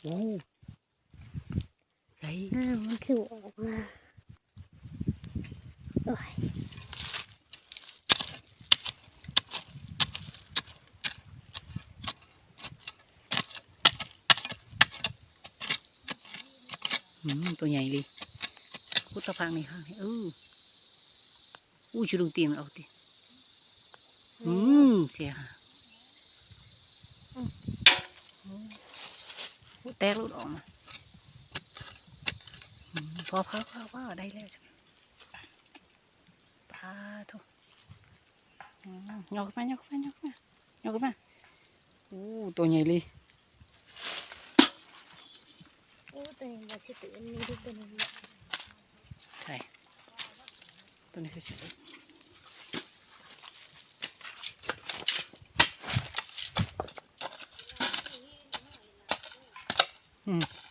ໂອ້ ໃສ່ ອ້າວ ມັນຄືອອກມາ ໂອ້ຍ ອືມ ຕົວໃຫຍ່ເລີຍ ຄຸດຕາພັງນີ້ ເອີ. ອູ້ຍ ຊິລຸງຕີນມັນອອກຕິ ອືມ ເສຍຫາ ອືມ ອູ້ຍ ແຕກຫຼຸດອອກມາ ອືມ ພໍ ພໍ ພໍ ພໍ ໄດ້ແລ້ວ ປາໂທ້ ອືມ ຍົກຂຶ້ນມາ ຍົກຂຶ້ນມາ ຍົກຂຶ້ນມາ ຍົກຂຶ້ນມາ ອູ້ຍ ຕົວໃຫຍ່ເລີຍ ໂອ້ ຕົວນີ້ບໍ່ຊິຕື່ນ ມີແຕ່ຕົວນ້ອຍໆ ໃສ ຕົວນີ້ຄືຊິ ອືມ.